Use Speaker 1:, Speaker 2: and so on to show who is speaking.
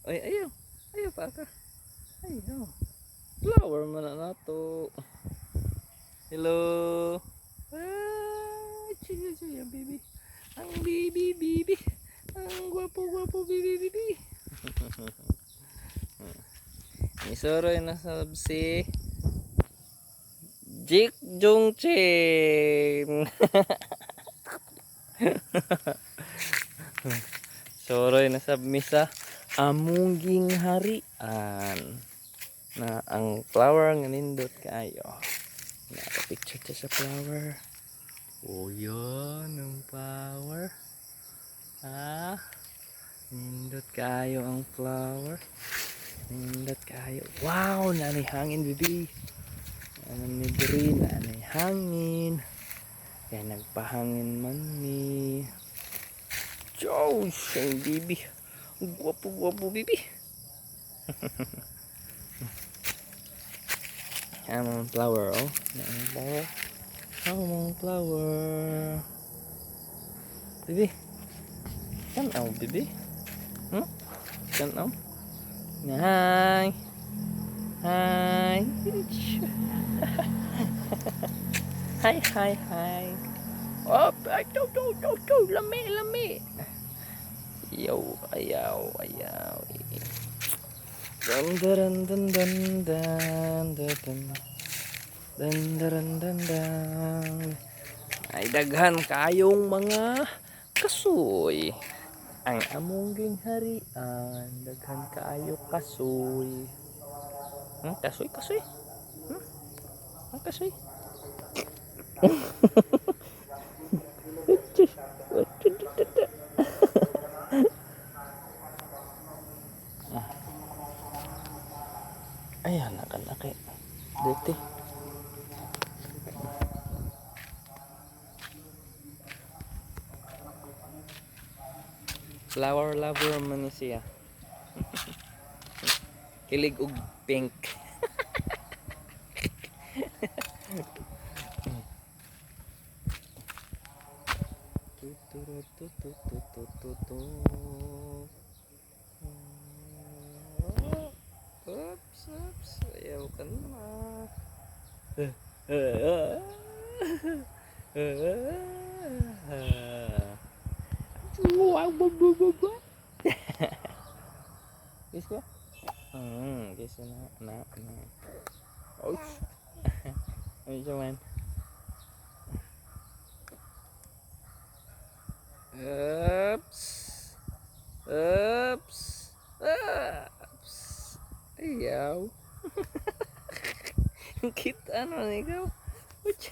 Speaker 1: Ay, ayaw. Ayaw pa ka. Ayaw. Flower man na nato. Hello. Ah, chill, chill, baby. Ang baby, baby. Ang gwapo, gwapo, baby, baby. Isoroy na sab si Jik Jong Chin. Soroy na sab mi sa among harian na ang flower nga nindot kaayo. Naka-picture ta sa flower. Oh, yan ang flower. Ah, nindot kaayo ang flower. Nindot kaayo. Wow, naa nay hangin, bibi. Ano ni diri, naa nay hangin. Kaya nagpahangin man mi. Josh, ang bibi. Ang gwapo, gwapo, bibi. Ang flower, oh. Ang flower. Ang flower. Bibi. Tanaw, bibi. Tanaw. Hi. Hi. Hi, hi, hi. Oh, ay, to, to, to, to. Lami, lami. Yo, ayaw, ayaw. Dun, dun, dun, dun, dun, dun, dun. Dun, dun, dun, dun. Ay, daghan kayong mga kasoy. Ang among harian, daghan kaayo kasoy. Kasoy, kasoy. Ang kasoy. Ayan, nakalaki. Dito. Flower lover man ni siya. Kilig og pink. Tu-tu-ru-tu-tu-tu-tu-tu-tu. Oops, oops. Ayaw ka na. Kiss ko? Kiss na, na, na. Ouch. Ano siya man? Oops. Oops. Oops. Ayaw. Kita ano ikaw? Uch.